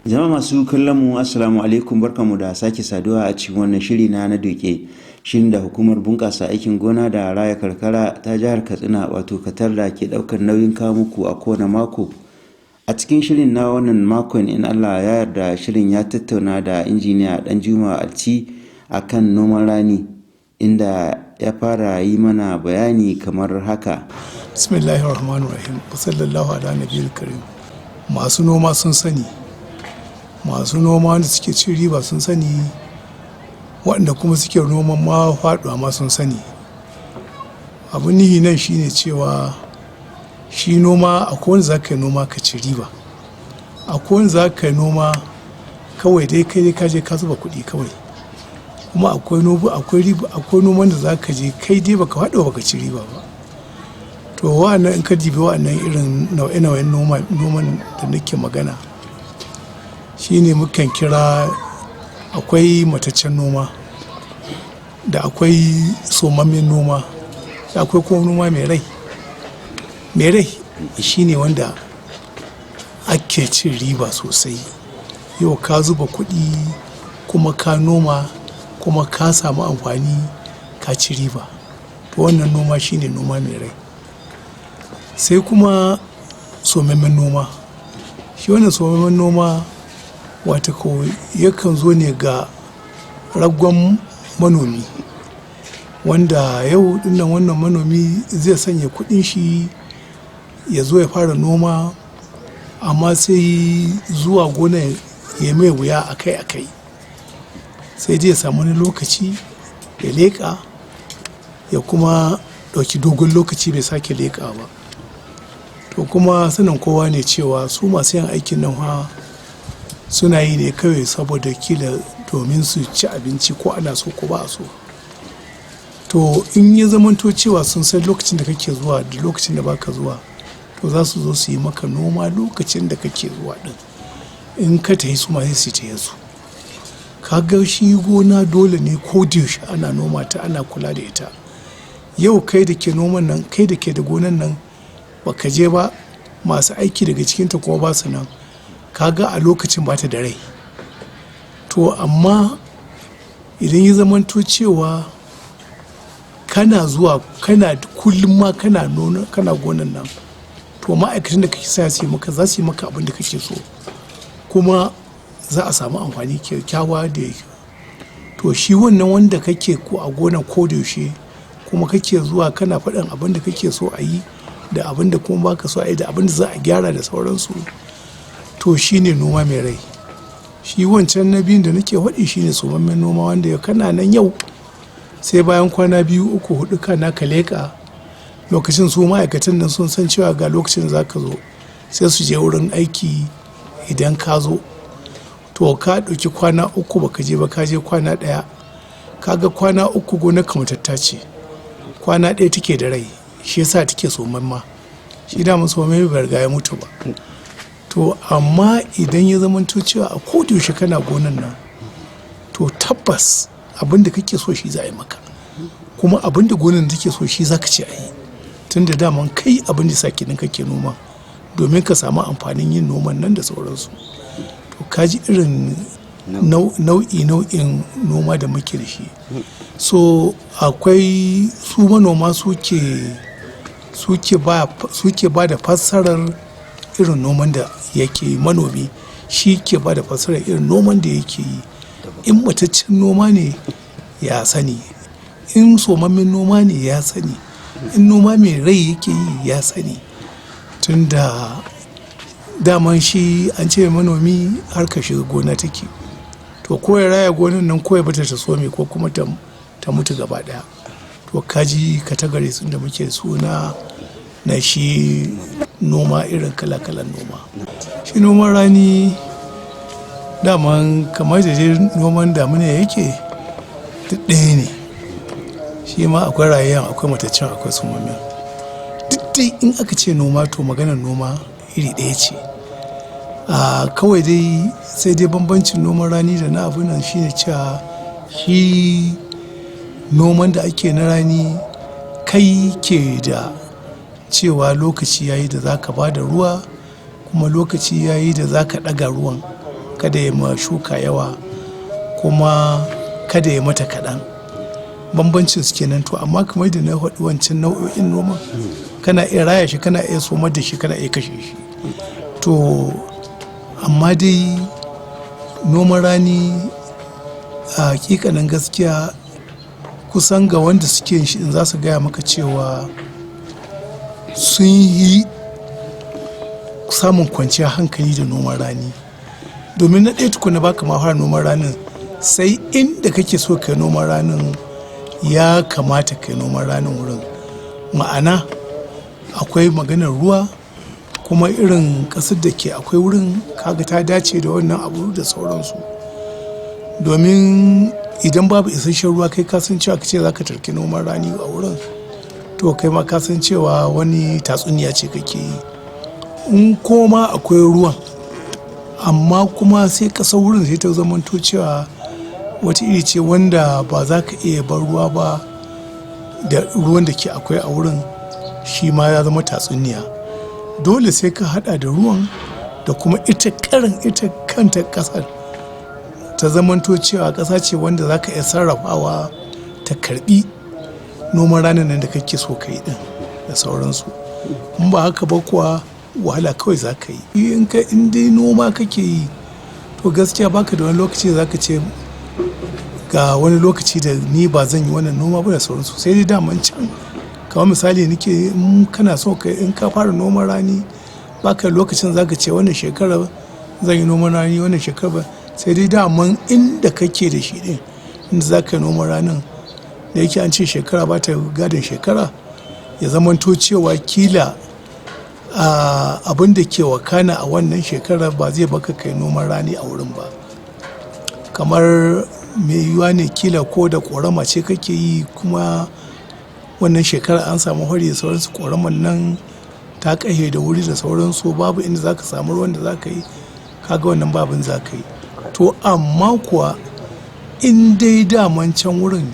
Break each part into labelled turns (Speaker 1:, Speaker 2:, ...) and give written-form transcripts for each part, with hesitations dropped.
Speaker 1: Jama'a masu kallon mu, assalamu alaikum, barkamu da sake saduwa a cikin wannan shiri na na doke, shirin da hukumar bunƙasa aikin gona da raya karkara ta jihar Katsina, wato Katarda, ke ɗaukar nauyin kawo muku a kowane mako. A cikin shirin na wannan makon, in Allah ya yarda, shirin ya tattauna da injiniya Danjuma Alci akan noman rani, inda ya fara yi mana bayani kamar haka.
Speaker 2: Bismillahir Rahmanir Rahim. Sallallahu ala nabiyil karim. Masu noma sun sani, masu noma wanda suke cin riba sun sani, waɗanda kuma suke noman ma faɗuwa ma sun sani. Abin nihi nan shine cewa shi noma, akwai wanda za ka yi noma ka ci riba, akwai wanda za ka yi noma kawai dai kai dai ka je ka zuba kuɗi kawai, kuma akwai akwai riba, akwai noman da za ka je kai dai baka faɗi baka ci riba ba. To wa'annan, in ka dibi wa'annan irin nau'e-nau'en noman da nake magana, shine mukan kira akwai mataccen noma, da akwai somammen noma, da akwai kuma noma mai rai. Mai rai shine wanda ake cin riba sosai. Yau ka zuba kuɗi kuma ka noma kuma ka samu amfani, ka ci riba. To wannan noma shine noma mai rai. Sai kuma somammen noma. Shi wannan somammen noma, wata ko yakan zo ne ga raggon manomi, wanda yau dinnan wannan manomi zai sanya kudin shi ya zo ya fara noma, amma sai zuwa gona ya mai wuya akai-akai, sai dai ya samu wani lokaci ya leƙa, ya kuma ɗauki dogon lokaci bai sake leƙa ba. To kuma sanin kowa ne cewa su masu yin aikin nan fa suna yi ne kawai saboda kila domin su ci abinci, ko ana so ko ba a so. To in ya zamanto cewa sun san lokacin da kake zuwa da lokacin da baka zuwa, to za su zo su yi maka noma lokacin da kake zuwa din. In ka tafi, su ma sai su tafi su. Ka ga shi gona dole ne ko da yaushe ana noma ta, ana kula da ita. Yau kai da ke noman nan, kai da ke da gonan nan, baka je ba, masu aiki daga cikinta kuma ba su nan, kaga a lokacin ba ta da rai. To amma idan ya zamanto cewa kana zuwa, kana kullum ma kana nona, kana gonan nan, to ma'aikatan da kake sa su yi maka, za su yi maka abin da kake so, kuma za a samu amfani kyakkyawa da yake. To shi wannan wanda kake ko a gonan ko da yaushe kuma kake zuwa, kana faɗin abin da kake so a yi da abin da kuma baka so a yi da abin da za a gyara da sauransu, to shi ne noma mai rai. Shi wancan na biyun da nake faɗi shi ne somammen noma, wanda ya kana nan yau, sai bayan kwana 2, 3, 4 kana ka leƙa. Lokacin su ma'aikatan nan sun san cewa ga lokacin za ka zo, sai su je wurin aiki. Idan ka zo, to ka ɗauki kwana 3 baka je ba, ka je kwana 1, kaga kwana 3 gonar kamatatta ce, kwana 1 take da rai. Shi yasa take somamma. Shi dama somamme bai riga ya mutu ba. To amma idan ya zamanto cewa a yaushe kana gonan nan, to tabbas abin da kake so shi za a yi maka, kuma abin da gonan take so shi za ka ce a yi, tun da daman kai abin da sa kenan kake noma, domin ka samu amfanin yin noman nan da sauransu. To ka ji irin nau'i nau'in noma da muke da shi. So akwai su manoma suke ba da fassarar irin noman da yake. Manomi shi ke ba da fassarar irin noman da yake yi. In mataccen noma ne, ya sani. In somammen noma ne, ya sani. In noma mai rai yake yi, ya sani. Tunda daman shi an ce manomi har ka shiga gona take, to ko ya raya gonan nan, ko ya bata ta some, ko kuma ta mutu gaba daya. To kaji categories da muke suna na shi Noma irin kala-kalan noma. Shi noman rani daman kamar da dai noman damuna yake, duk ɗaya ne. Shi ma akwai rayayyen, akwai mataccen, akwai sumammen. Duk dai in aka ce noma, to maganar noma iri ɗaya ce. A kawai dai sai dai bambancin noman rani da na abun nan shine cewa shi noman da ake na rani, kai ke da cewa lokaci yayi da za ka ba da ruwa, kuma lokaci yayi da za ka ɗaga ruwan, kada ya ma shuka yawa kuma kada ya mata kaɗan. Bambancin su kenan. To amma kamar da na faɗi wancan nau'o'in noman, kana iya raya shi, kana iya somar da shi, kana iya kashe shi. To amma dai noman rani a hakikanin gaskiya, kusan ga wanda suke yin shi in za su gaya maka cewa sun yi samun kwanciyar hankali da noman rani. Domin na ɗaya tukuna, baka ma fara noman ranin sai inda kake so ka noman ranin ya kamata ka noman ranin wurin. Ma'ana, akwai maganar ruwa, kuma irin ƙasar da ke akwai wurin kaga ta dace da wannan abu da sauransu. Domin idan babu isasshen ruwa, kai ka san cewa ka ce za ka tarki noman rani a wurin, to kai ma ka san cewa wani tatsuniya ce kake yi. In koma akwai ruwan, amma kuma sai ƙasar wurin sai ta zamanto cewa wata iri ce wanda ba za ka iya bar ruwa ba da ruwan da ke akwai a wurin, shi ma ya zama tatsuniya. Dole sai ka hada da ruwan da kuma ita karin ita kanta kasar ta zamanto cewa kasa ce wanda za ka iya sarrafawa ta karbi noman ranar nan da kake so ka yi din da sauransu. In ba haka ba kuwa, wahala kawai za ka yi. In dai noma kake yi, to gaskiya baka da wani lokaci da za ka ce ga wani lokaci da ni ba zan yi wannan noma ba da sauransu. Sai dai daman can, kamar misali nake, in kana so ka in ka fara noman rani, baka lokacin zaka ce wannan shekarar zan yi noman rani, wannan shekarar ba. Sai dai daman inda kake da shi din, inda zaka yi noman ranin, da yake an ce shekara ba ta gadon shekara, ya zamanto cewa kila abin da ke wakana a wannan shekarar ba zai baka kai noman rani a wurin ba. Kamar mai yiwuwa ne kila ko da ƙorama ce kake yi, kuma wannan shekara an samu hori da sauransu, ƙoraman nan ta ƙahe da wuri da sauransu, babu inda za ka samu ruwan da za ka yi, kaga wannan babin za ka yi. To amma kuwa in dai daman can wurin,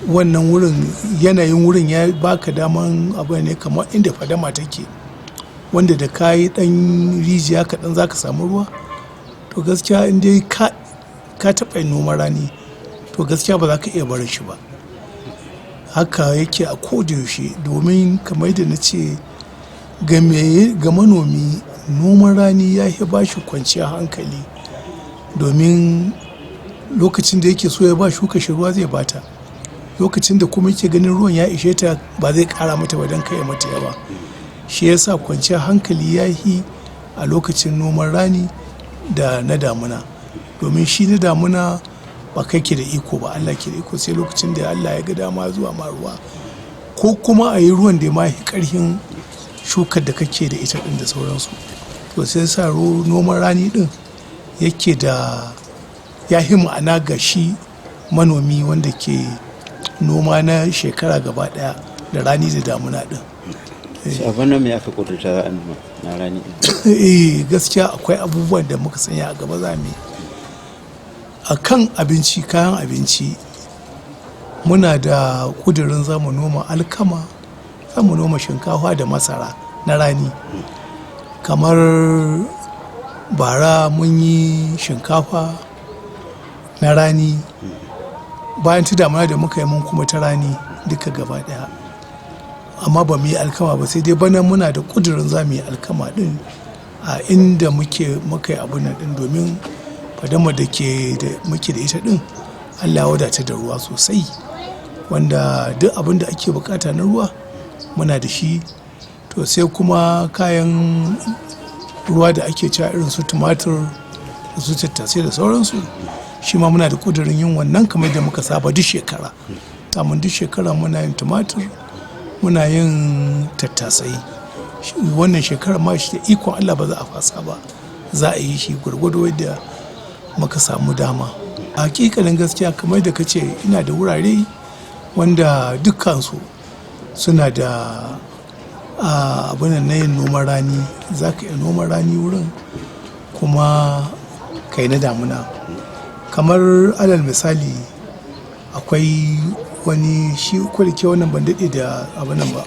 Speaker 2: wannan wurin, yanayin wurin ya baka daman abu ne, kamar inda fadama take, wanda da ka yi ɗan rijiya kaɗan za ka samu ruwa, to gaskiya in dai ka taɓa yin noman rani, to gaskiya ba za ka iya barin shi ba. Haka yake a yaushe. Domin kamar yadda na ce, ga manomi noman rani ya fi ba shi kwanciyar hankali, domin lokacin da yake so ya ba shuka shi ruwa zai bata, lokacin da kuma yake ganin ruwan ya ishe ta ba zai kara mata ba don kai mata yawa. Shi yasa kwanciyar hankali ya yi a lokacin noman rani da na damuna. Domin shi na damuna ba kai ke da iko ba, Allah ke da iko, sai lokacin da Allah ya ga dama zuwa ma ruwa, ko kuma a yi ruwan da ma karhin shukar da kake da ita din da sauransu. To sai sa noman rani din yake da ya yi ma'ana ga shi manomi wanda ke noma na shekara gaba daya, da rani da damuna din.
Speaker 1: A bana me aka kudurta za a noma na rani?
Speaker 2: Eh, gaskiya akwai abubuwan da muka sanya a gaba za mu yi a kan abinci, kayan abinci. Muna da kudirin za mu noma alkama, za mu noma shinkafa da masara na rani. Kamar bara mun yi shinkafa na rani, bayan ta damuna da muka yi mun kuma ta rani duka gaba daya, amma ba mu yi alkama ba. Sai dai bana muna da kudirin za mu yi alkama din a inda muke muka yi abun nan din, domin fadama da ke da muke da ita din, Allah ya wadata da ruwa sosai, wanda duk abin da ake bukata na ruwa muna da shi. To sai kuma kayan ruwa da ake cewa irin su tumatur da su tattasai da sauransu, shi ma muna da kudirin yin wannan kamar da muka saba duk shekara. Kamun duk shekara muna yin tumatur, muna yin tattasai. Wannan shekarar ma shi da ikon Allah ba za a fasa ba, za a yi shi gwargwado yadda muka samu dama. A hakikalin gaskiya, kamar da kace, ina da wurare wanda dukkansu suna da abin na yin noman rani. Za ka iya noman rani wurin kuma kai na damuna. Kamar alal misali, akwai wani shi ke wannan ban daɗe da abin nan ba,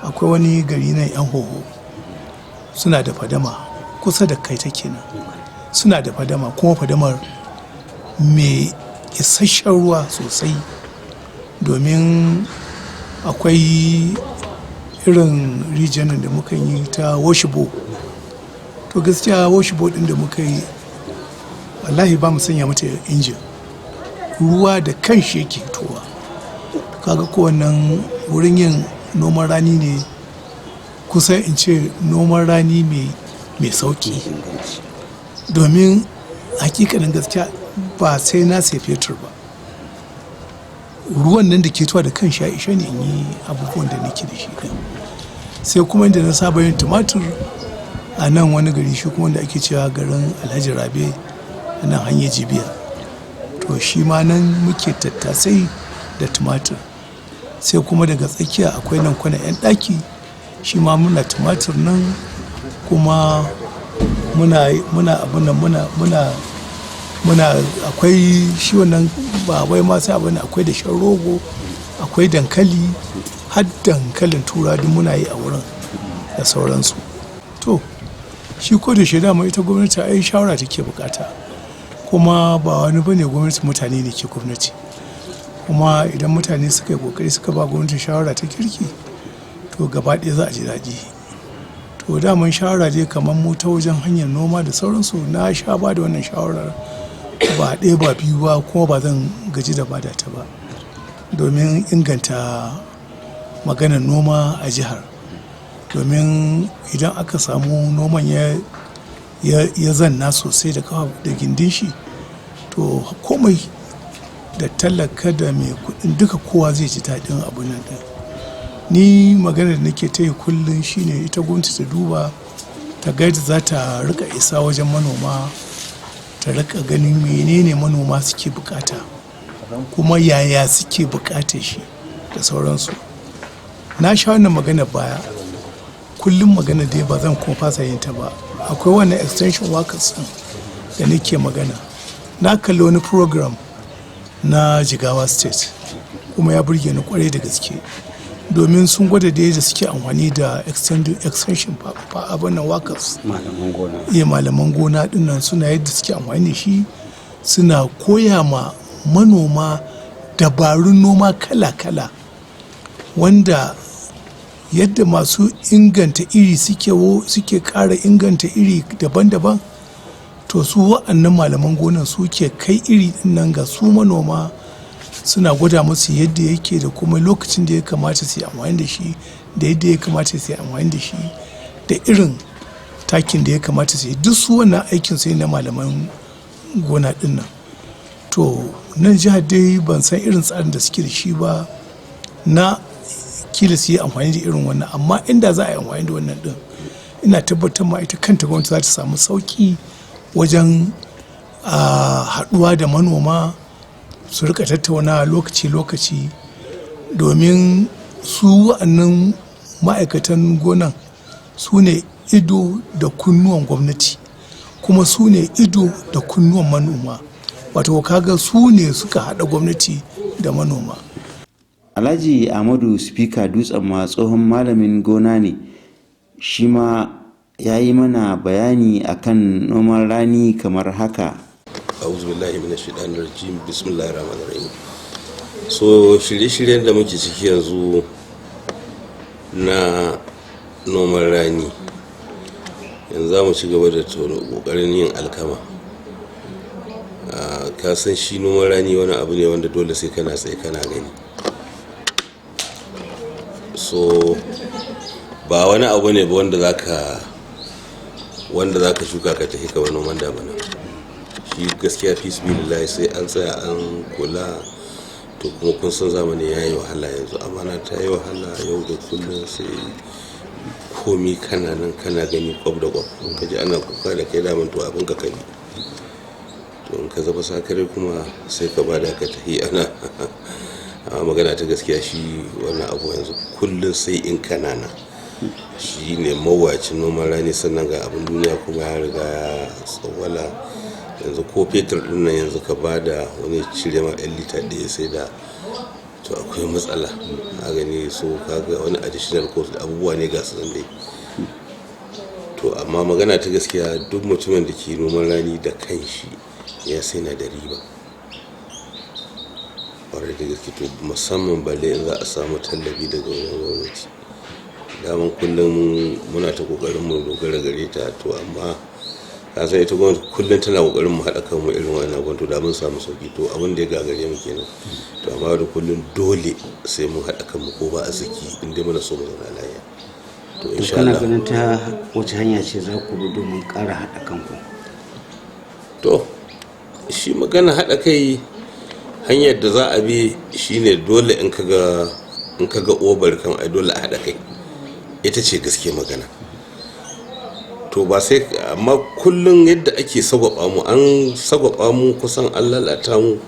Speaker 2: akwai wani gari nan yan hoho, suna da fadama kusa da kai take nan. Suna da fadama, kuma fadamar mai isasshen ruwa sosai, domin akwai irin rijiyar da muka yi ta washbo. To gaskiya washbo din da muka yi, wallahi ba mu sanya mata injin ruwa, da kan shi yake fitowa. Kaga ko wannan wurin yin noman rani ne, kusa in ce noman rani mai sauki, domin hakikanin gaskiya ba sai na sai fetur ba. Ruwan nan da ke tuwa da kan sha ishe ne in yi abubuwan da nake da shi din. Sai kuma inda na saba yin tumatur a nan wani gari, shi kuma wanda ake cewa garin Alhaji Rabe, a nan hanyar Jibiya. To shi ma nan muke tattasai da tumatur. Sai kuma daga tsakiya akwai nan kwana 'yan ɗaki, shi ma muna tumatur nan, kuma muna abin nan, muna akwai shi wannan ba wai ma sai abin, akwai da shan rogo, akwai dankali, har dankalin tura duk muna yi a wurin da sauransu. To shi ko da shi dama ita gwamnati ai shawara take bukata, kuma ba wani bane gwamnati, mutane ne ke gwamnati. Kuma idan mutane suka yi kokari suka ba gwamnati shawara ta kirki, to gaba ɗaya za a ji daɗi. To daman shawara dai kamar mu ta wajen hanyar noma da sauransu, na sha ba da wannan shawarar ba ɗaya ba biyu ba, kuma ba zan gaji da bada ta ba, domin inganta maganar noma a jihar. Domin idan aka samu noman ya zanna sosai da kafa da gindin shi, to komai da talaka da mai kudin duka kowa zai ji daɗin abun nan ɗin. Ni maganar da nake ta yi kullum shine ita gwamnati ta duba ta ga yadda za ta rika isa wajen manoma, ta rika ganin menene manoma suke bukata, kuma yaya suke bukatar shi da sauransu. Na sha wannan magana baya, kullum magana dai ba zan kuma fasa yin ta ba. Akwai wannan extension workers din da nake magana. Na kalli wani program na Jigawa State, kuma ya burge ni kwarai da gaske, domin sun gwada da yadda suke amfani da extension abin nan workers,
Speaker 1: malaman gona.
Speaker 2: Iya, malaman gona dinnan, suna yadda suke amfani da shi, suna koya ma manoma dabarun noma kala-kala, wanda yadda masu inganta iri suke ƙara inganta iri daban-daban. To su wa'annan malaman gonan suke kai iri nan ga su manoma, suna gwada musu yadda yake da kuma lokacin da ya kamata su yi amfani da shi, da yadda ya kamata su yi amfani da shi, da irin takin da ya kamata su yi. Duk su wannan aikin sai na malaman gona din nan. To nan jihar dai ban san irin tsarin da suke da shi ba na kila su yi amfani da irin wannan, amma inda za a yi amfani da wannan din, ina tabbatar ma ita kanta gwamnati za ta samu sauki wajen haɗuwa da manoma su rika tattauna lokaci-lokaci, domin su wa'annan ma'aikatan gonan su ne ido da kunnuwan gwamnati, kuma su ne ido da kunnuwan manoma. Wato kaga su ne suka haɗa gwamnati da manoma.
Speaker 1: Alhaji Ahmadu Spika Dutsen ma tsohon malamin gona ne, shi ma ya yi mana bayani akan noman rani kamar haka.
Speaker 3: A'udhu billahi minash shaitanir rajim, bismillahir rahmanir rahim. So shirye-shiryen da muke ciki yanzu na noman rani, yanzu za mu ci gaba da kokarin yin alkama. Ka san shi noman rani wani abu ne wanda dole sai kana tsaye kana gani. So ba wani abu ne ba wanda zaka shuka ka tafi ka noman damina. Shi gaskiya fi sabilillahi sai an tsaya an kula. To kuma kun san zamani ya yi wahala yanzu, amana ta yi wahala, yau da kullum sai Komi kana nan kana gani kwab da kwab, in ka ji ana kuka da kai daman to abin ka kabi. To in ka zama sakare kuma sai ka bada ka tahi ana. Amma magana ta gaskiya, shi wannan abu yanzu kullum sai in kana nan shi ne mawacin noman rani. Sannan ga abin duniya kuma ya riga ya tsawala. Yanzu ko fetur din nan yanzu ka bada wani cire ma 'yan lita 1 sai da to akwai matsala a gani. So kaga wani additional cost da abubuwa ne ga su nan dai. To amma magana ta gaskiya, duk mutumin da ke noman rani da kanshi ya sai na da riba ƙwarai da gaske. To musamman balle in za a samu tallafi daga wajen gwamnati. Daman kullum muna ta kokarin mu dogara gare ta. To amma ka san ita gwamnati kullum tana kokarin mu haɗa kanmu irin wannan abubuwan, to da mun samu sauki. To abin da ya gagare mu kenan. To amma da kullum dole sai mun haɗa kanmu ko ba arziki, in dai muna so mu zauna lafiya. To
Speaker 4: To
Speaker 3: insha
Speaker 4: kana
Speaker 3: Allah.
Speaker 4: ganin ta wace hanya ce za ku bi domin ƙara haɗa kanku?
Speaker 3: To shi magana haɗa kai, hanyar da za a bi shine dole in kaga obar kan ai dole a haɗa kai, ita ce gaske magana. To ba sai amma kullum yadda ake sagwaba mu, an sagwaba mu kusan an lalata mu,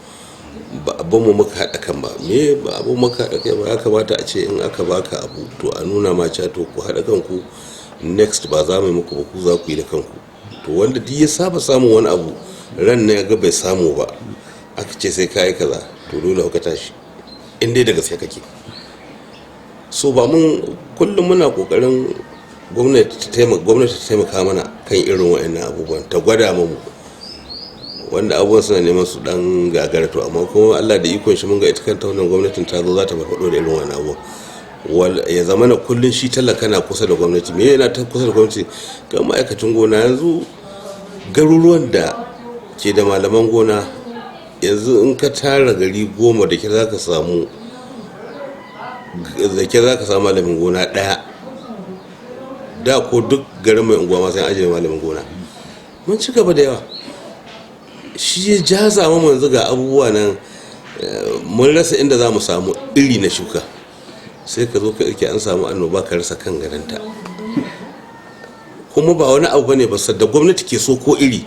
Speaker 3: ba abin mu muka haɗa kan ba, me ba abin muka haɗa kai ba. Ya kamata a ce in aka baka abu, to a nuna ma cewa to ku haɗa kanku, next ba za mu yi muku ba, ku za ku yi da kanku. To wanda duk ya saba samun wani abu, ran na ya ga bai samu ba, aka ce sai kayi kaza, to dole ka tashi in dai da gaske kake so. Ba mun kullum muna kokarin gwamnati ta taimaka mana kan irin wa'annan abubuwan, ta gwada mu wanda abubuwan suna neman su dan gagara. To amma kuma Allah da ikon shi mun ga ita kanta wannan gwamnatin ta zo za ta farfado da irin wannan abubuwan. Ya zama na kullun shi talaka na kusa da gwamnati. Me yana ta kusa da gwamnati? Ga ma'aikacin gona yanzu, garuruwan da ke da malaman gona yanzu, in ka tara gari 10, da ke za ka samu malamin gona ɗaya. Da ko duk garin mai unguwa ma sai an ajiye malamin gona. Mun ci gaba da yawa, shi ya jaza mu yanzu ga abubuwa nan. Mun rasa inda za mu samu iri na shuka, sai ka zo ka irke an samu annoba ka rasa kan garanta. Kuma ba wani abu bane ba, sadda gwamnati ke so ko iri,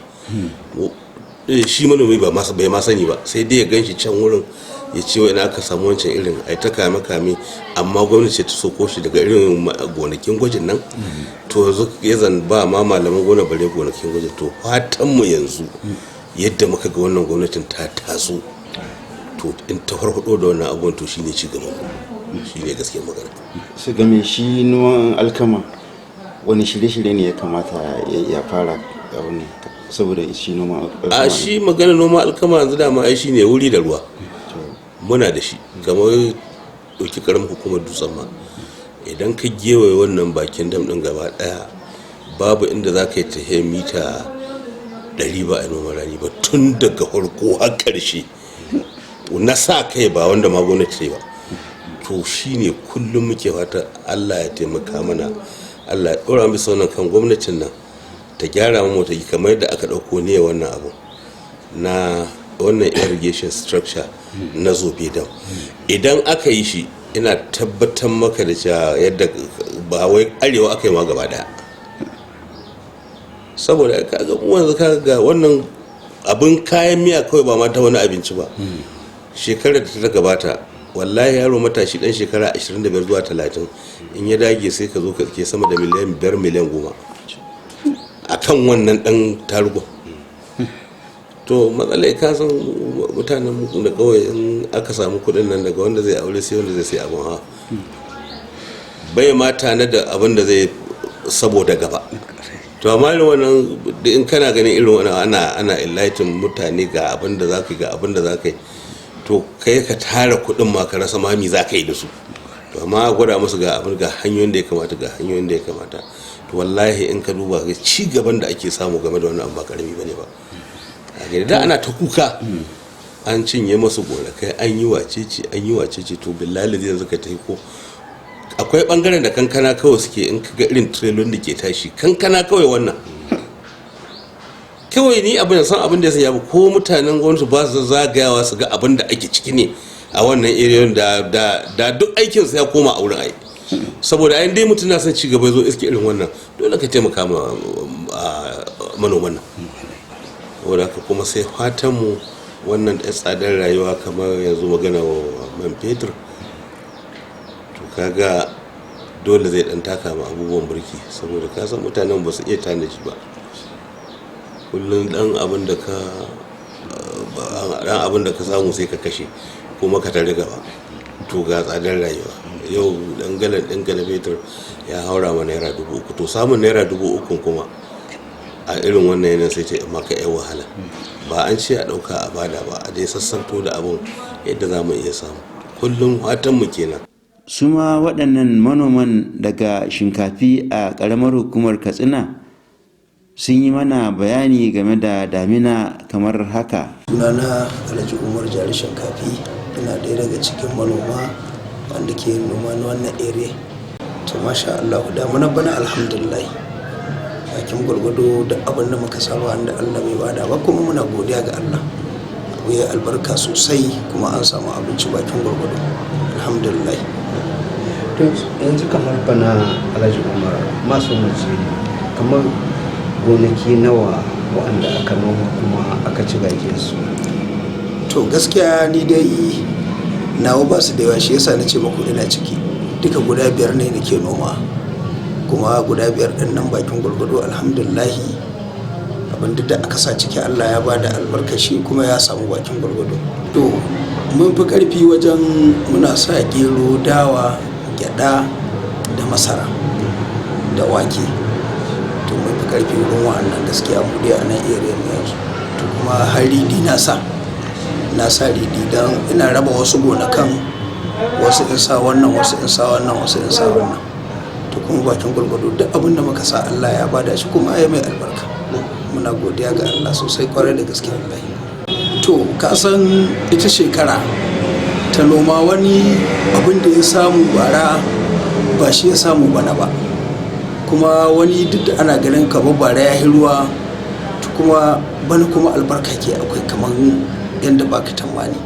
Speaker 3: shi manomi ba bai ma sani ba, sai dai ya ganshi can wurin ya ce wa ina aka samu wancan irin, ai ta kame kame. Amma gwamnati ce ta soko shi daga irin gonakin gwajin nan. To yanzu ya zan ba ma malaman gona bare gonakin gwajin. To fatan mu yanzu, yadda muka ga wannan gwamnatin ta taso, to in ta farfado da wannan abubuwan, to shine ci gaban mu, shine gaskiyar magana.
Speaker 1: Su game shi noman alkama, wani shirye-shirye ne ya kamata ya fara a wannan saboda shi noman alkama?
Speaker 3: A shi magana noma alkama yanzu dama ai shine wuri da ruwa muna da shi. Kamar ɗauki karamin hukumar Dutsen Ma, idan ka gewaye wannan bakin dam ɗin gaba ɗaya, babu inda za ka yi ta mita 100 ba a noman rani ba, tun daga farko har ƙarshe, na sa kai ba wanda ma gwamnati ta yi ba. To shine kullum muke fata Allah ya taimaka mana, Allah ya ɗora bisa wannan kan gwamnatin nan, ta gyara mu ta yi kamar yadda aka ɗauko ne wannan abu na wannan irrigation structure na Zobe Dam. Idan aka yi shi, ina tabbatar maka da cewa yadda ba wai arewa aka yi ma gaba daya. Saboda kaga mu yanzu, kaga ga wannan abin kayan miya kawai, ba ma ta wani abinci ba. Shekarar da ta gabata, wallahi yaro matashi dan shekara 25 zuwa 30, in ya dage sai ka zo ka ke sama da miliyan 5, miliyan 10 a kan wannan dan tarugon. To matsalai ka san mutanen mu da kawai in aka samu kudin nan, daga wanda zai aure sai wanda zai sai abin hawa, bai ma tana da abin da zai saboda gaba. To amma irin wannan, in kana ganin irin wannan ana enlighten mutane ga abin da za ka yi, ga abin da za ka yi, to kai ka tara kuɗin ma ka rasa mami za ka yi da su. To amma gwada musu ga abin, ga hanyoyin da ya kamata, ga hanyoyin da ya kamata, to wallahi in ka duba ga ci gaban da ake samu game da wannan abu ba karami bane ba. A gani da ana ta kuka an cinye masu gonakai, an yi wacece, an yi wacece. To billahi yanzu ka tafi, ko akwai bangaren da kankana kawai suke, in ka ga irin trailer da ke tashi kankana kawai, wannan kawai ni abin da san abin da ya sanya ko mutanen gwamnati ba su zagayawa su ga abin da ake ciki ne a wannan area, da duk aikin su ya koma a wurin ai. Saboda ayin dai mutum na son ci gaba, zo iske irin wannan, dole ka taimaka ma manoman nan. Saboda haka kuma sai fatan mu wannan ɗan tsadar rayuwa, kamar yanzu magana man fetur, to kaga dole zai dan taka ma abubuwan burki, saboda ka san mutanen ba su iya tanaji ba. Kullum dan abin da ka samu sai ka kashe kuma ka tare gaba. To ga tsadar rayuwa, yau dan galan ɗin galan fetur ya haura ma ₦3,000. To samun ₦3,000 kuma a irin wannan yanayin sai ta maka yan wahala. Ba an ce a ɗauka a bada ba, a dai sassauto da abun yadda za mu iya samu. Kullum fatan mu kenan.
Speaker 1: Su ma waɗannan manoman daga Shinkafi a ƙaramar hukumar Katsina sun yi mana bayani game da damina kamar haka.
Speaker 5: Sunana Alhaji Umar Jari Shinkafi. Ina ɗaya daga cikin manoma wanda ke yin noma na wannan area. To masha Allah, damuna bana alhamdulillah, bakin gwargwado da abin da muka saba wanda Allah bai bada ba, kuma muna godiya ga Allah. Abu ya albarka sosai, kuma an samu abinci bakin gwargwado, alhamdulillah.
Speaker 4: To yanzu kamar bana, Alhaji Umar, masu mace kamar gonaki nawa waɗanda aka noma kuma aka ci su?
Speaker 5: To gaskiya ni dai nawa ba su da yawa, shi yasa na ce maku ina ciki. Duka guda biyar ne nake noma, kuma guda biyar ɗin nan bakin gwargwado alhamdulillahi, abin duk da aka sa ciki Allah ya bada albarkashi kuma ya samu bakin gwargwado. To mun fi ƙarfi wajen muna sa gero, dawa, gyada da masara da wake. To mun fi ƙarfi wurin wa'annan gaskiya mu dai a nan area mu yanzu. To kuma har riɗi na sa, na sa riɗi don ina raba wasu gonakan, wasu in sa wannan, wasu in sa wannan, wasu in sa wannan. To kuma bakin gwargwado duk abin da muka sa Allah ya bada shi kuma ya mai albarka. Muna godiya ga Allah sosai, kwarai da gaske wallahi. To ka san ita shekara ta noma, wani abin da ya samu bara ba shi ya samu bana ba. Kuma wani duk da ana ganin kamar bara ya yi ruwa, to kuma bana kuma albarka ke akwai kamar yadda baka tamani.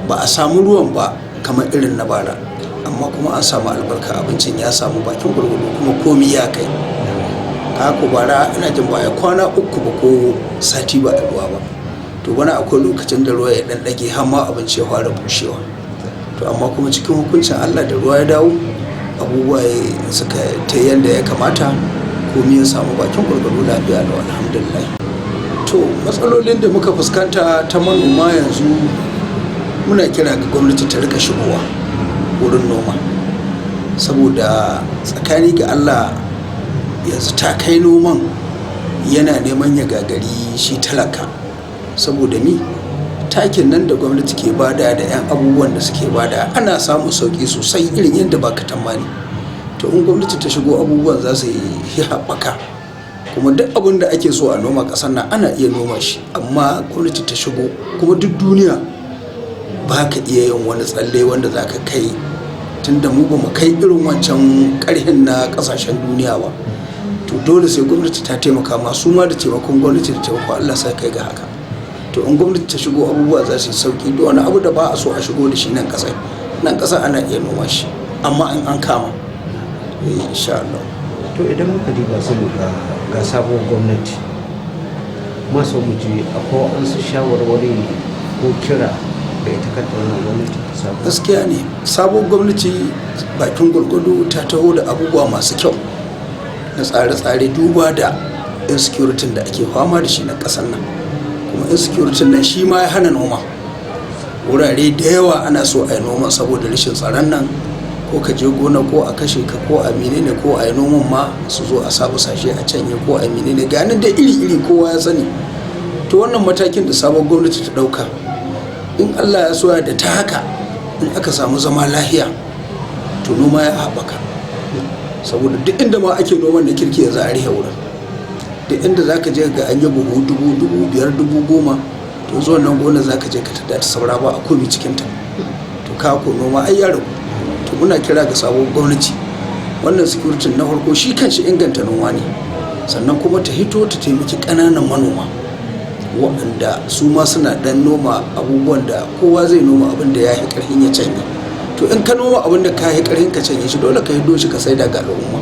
Speaker 5: Ba a samu ruwan ba kamar irin na bara, amma kuma an samu albarka, abincin ya samu bakin gwargwado kuma komi ya kai. Haka bara ina jin ba ya kwana 3 ba ko sati ba a ruwa ba. To bana akwai lokacin da ruwa ya dan dage har ma abinci ya fara bushewa. To amma kuma cikin hukuncin Allah da ruwa ya dawo, abubuwa suka ta yanda ya kamata, komi ya samu bakin gwargwado, lafiya da alhamdulillah. To matsalolin da muka fuskanta ta manoma yanzu, muna kira ga gwamnati ta rika shigowa wurin noma, saboda tsakani ga Allah yanzu ta kai noman yana neman ya gagari shi talaka. Saboda mi? Takin nan da gwamnati ke bada da 'yan abubuwan da suke bada, ana samun sauki sosai irin yadda baka tamani. To in gwamnati ta shigo, abubuwan za su yi haɓaka, kuma duk abin da ake so a noma ƙasar nan ana iya noma shi, amma gwamnati ta shigo. Kuma duk duniya ba ka iya yin wani tsalle wanda za ka kai, tunda mu ba mu kai irin wancan ƙarhin na ƙasashen duniya ba. To dole sai gwamnati ta taimaka ma su ma, da taimakon gwamnati da taimakon Allah sai kai ga haka. To in gwamnati ta shigo, abubuwa za su yi sauki. Duk wani abu da ba a so a shigo da shi nan ƙasa, nan ƙasa ana iya noma shi, amma in an kama, insha Allah.
Speaker 4: To idan muka diba sai mu ga ga sabuwar gwamnati, maso mu ji akwai waɗansu shawarwari ko kira da ita kanta wannan gwamnati sabuwar?
Speaker 5: Gaskiya ne, sabuwar gwamnati bakin gwargwado ta taho da abubuwa masu kyau na tsare-tsare, duba da insecurity da ake fama da shi na ƙasar nan. Kuma insecurity nan shi ma ya hana noma wurare da yawa. Ana so a yi noman, saboda rashin tsaron nan, ko ka je gona ko a kashe ka ko a menene, ko a yi noman ma su zo a sabu sashe a canye ko a menene, ganin da iri-iri kowa ya sani. To wannan matakin da sabon gwamnati ta ɗauka, in Allah ya soya da ta haka, in aka samu zama lahiya, to noma ya haɓaka. Saboda duk inda ma ake noman da kirki yanzu a rihe wurin. Duk inda za ka je ga an yi buhu 1000, 5000, 10,000, to zuwan nan gona za ka je ka tada ta saura ba a komi cikinta. To ka ko noma ai ya ragu. To muna kira ga sabon gwamnati, wannan security na farko shi kanshi inganta noma ne, sannan kuma ta hito ta taimaki ƙananan manoma waɗanda su ma suna ɗan noma abubuwan da kowa zai noma, abin da ya yi ƙarfin ya canye. To in ka noma abin da ka yi karhin ka canye shi, dole ka hiddo shi ka saida ga al'umma.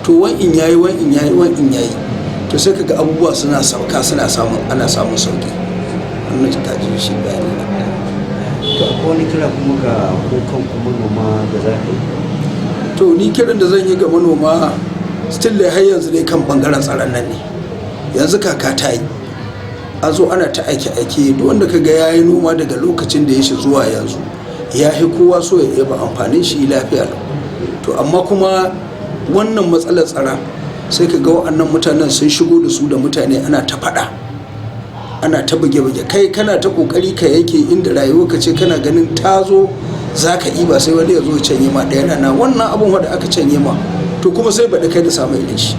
Speaker 5: To wan in yayi, wan in yayi, wan in yayi, to sai ka ga abubuwa suna sauka, suna samun, ana samun sauki. Wannan ka ji shi bayani na.
Speaker 4: To akwai wani kira kuma ga kukan kuma manoma da za ka yi?
Speaker 5: To ni kiran da zan yi ga manoma still dai har yanzu dai kan bangaren tsaron nan ne. Yanzu kaka ta yi, a zo ana ta aiki aiki. Duk wanda ka ga yayi noma daga lokacin da ya shi zuwa yanzu, ya fi kowa so ya yaba amfanin shi lafiya lau. To amma kuma wannan matsalar tsara, sai ka ga wa'annan mutanen sun shigo da su da mutane, ana ta faɗa, ana ta buge-buge. Kai kana ta kokari ka yanke inda rayuwa ka ce kana ganin ta zo za ka iba, sai wani ya zo ya canye ma ɗaya rana wannan abun wanda aka canye ma. To kuma sai baɗi kai da samu irin shi,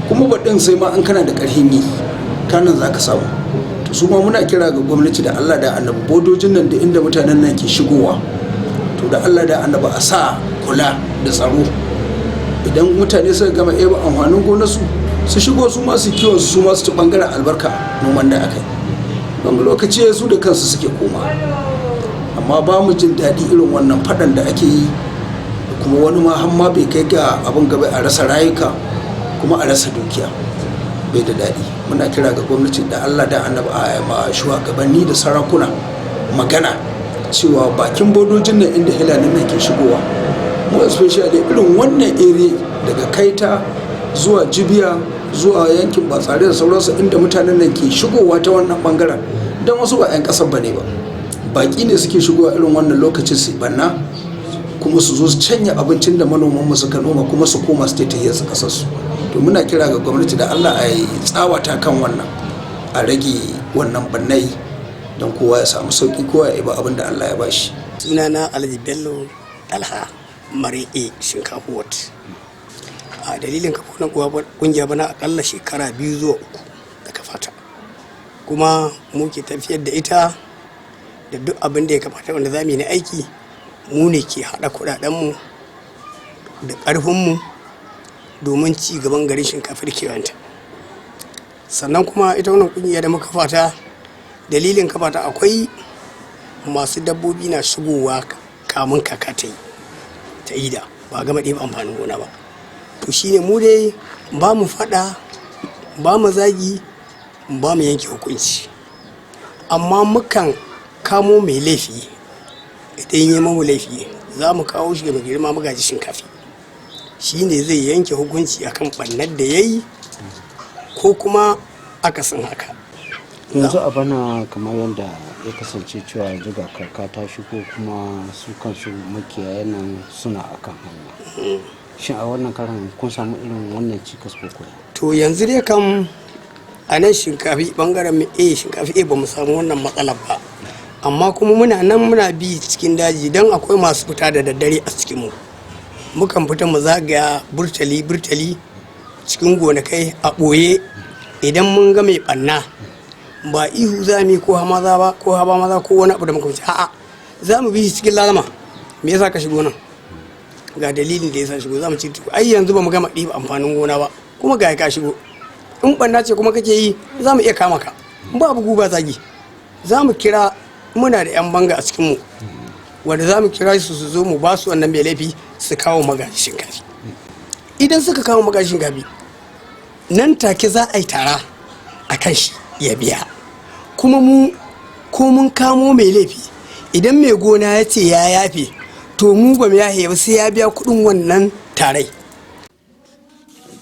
Speaker 5: kuma baɗin sai ma an kana da ƙarfin yi kanan za ka samu. To su ma muna kira ga gwamnati da Allah da Annabi, bodojin nan da inda mutanen nan ke shigowa, to da Allah da Annabi a sa kula da tsaro. Idan mutane suka gama eba amfanin gonarsu, su shigo su ma su kiwon su, ma su ci bangaren albarka noman da aka yi. Don lokaci su da kansu suke koma. Amma ba mu jin daɗi irin wannan faɗan da ake yi, da kuma wani ma har ma bai kai ga abin gaba, a rasa rayuka kuma a rasa dukiya, bai da daɗi. Muna kira ga gwamnati da Allah da Annabi a ma shugabanni da sarakuna magana cewa bakin bodojin nan inda hilanin nan ke shigowa, mu especially irin wannan area daga Kaita zuwa Jibiya zuwa yankin Batsari da sauransu, inda mutanen nan ke shigowa ta wannan bangaren, don wasu ba 'yan kasar bane ba, baki ne suke shigowa irin wannan lokacin su banna, kuma su zo su canya abincin da manoman mu suka noma, kuma su koma su taitaye su kasar su. To muna kira ga gwamnati da Allah a yi tsawata kan wannan, a rage wannan bannai don kowa ya samu sauki, kowa ya iba abin da Allah ya bashi.
Speaker 6: Sunana Alhaji Bello Dalha Mari'e, Shinkafa Ward. A dalilin kafa wannan kungiya, bana akalla shekara 2 zuwa 3 da kafata, kuma muke tafiyar da ita da duk abin da ya kamata wanda za mu yi na aiki. Mu ne ke haɗa kuɗaɗenmu da ƙarfinmu domin ci gaban garin Shinkafa da kewayenta. Sannan kuma ita wannan kungiya da muka fata, dalilin kafata akwai masu dabbobi na shigowa kamun kaka ta yi ta ida, ba gama ɗeba amfanin gona ba. To shine mu dai ba mu faɗa, ba mu zagi, ba mu yanke hukunci, amma mukan kamo mai laifi. Idan yi mamu laifi, za mu kawo shi ga mai girma Magaji Shinkafi, shi ne zai yanke hukunci akan ɓannar da ya yi ko kuma akasin haka.
Speaker 4: Yanzu a bana, kamar yadda ya kasance cewa yanzu ga kaka ta shigo, kuma su kansu makiyayan nan suna akan hanya, shin a wannan karan kun samu irin wannan cikas ko kuwa?
Speaker 6: To yanzu dai kam a nan Shinkafi, bangaren mu a Shinkafi a, ba mu samu wannan matsalar ba. Amma kuma muna nan muna bi cikin daji, don akwai masu fita da daddare a cikin mu. Mukan fita mu zagaya burtali burtali cikin gonakai a ɓoye. Idan mun ga mai ɓanna, ba ihu za mu yi ko maza ba ko haba maza ko wani abu da muka wuce, a'a, za mu bi shi cikin lalama. Me yasa ka shigo nan? Ga dalilin da yasa shigo. Za mu ci, ai yanzu ba mu gama ɗiba amfanin gona ba, kuma ga ka shigo. In ɓanna ce kuma kake yi, za mu iya kama ka. Ba bugu ba zagi. Za mu kira, muna da 'yan banga a cikinmu wanda za mu kira su, su zo mu ba su wannan mai laifi su kawo Magaji Shinkafi. Idan suka kawo Magaji Shinkafi, nan take za a yi tara a kan shi ya biya. Kuma mu ko mun kamo mai laifi, idan mai gona ya ce ya yafe, to mu ba mu yafe ba, sai ya biya kuɗin wannan tarai.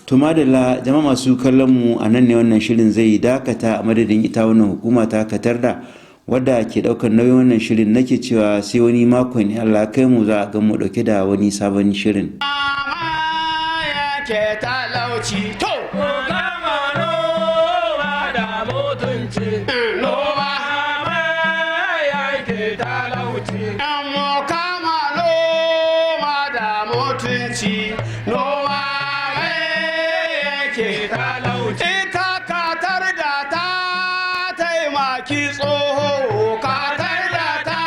Speaker 1: To madalla, jama'a masu kallon mu, a nan ne wannan shirin zai dakata. A madadin ita wannan hukuma ta Katarda wadda ke daukar nauyin wannan shirin, nake cewa sai wani makon in Allah kai mu, za a ga mu dauke da wani sabon shirin.
Speaker 7: Ke talauci to gama noma da mutunci, noma yanke talauci, mu kama noma da mutunci, noma yanke talauci. Ita katar da ta taimaki tsoho, katar da ta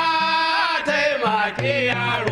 Speaker 7: taimaki yaro.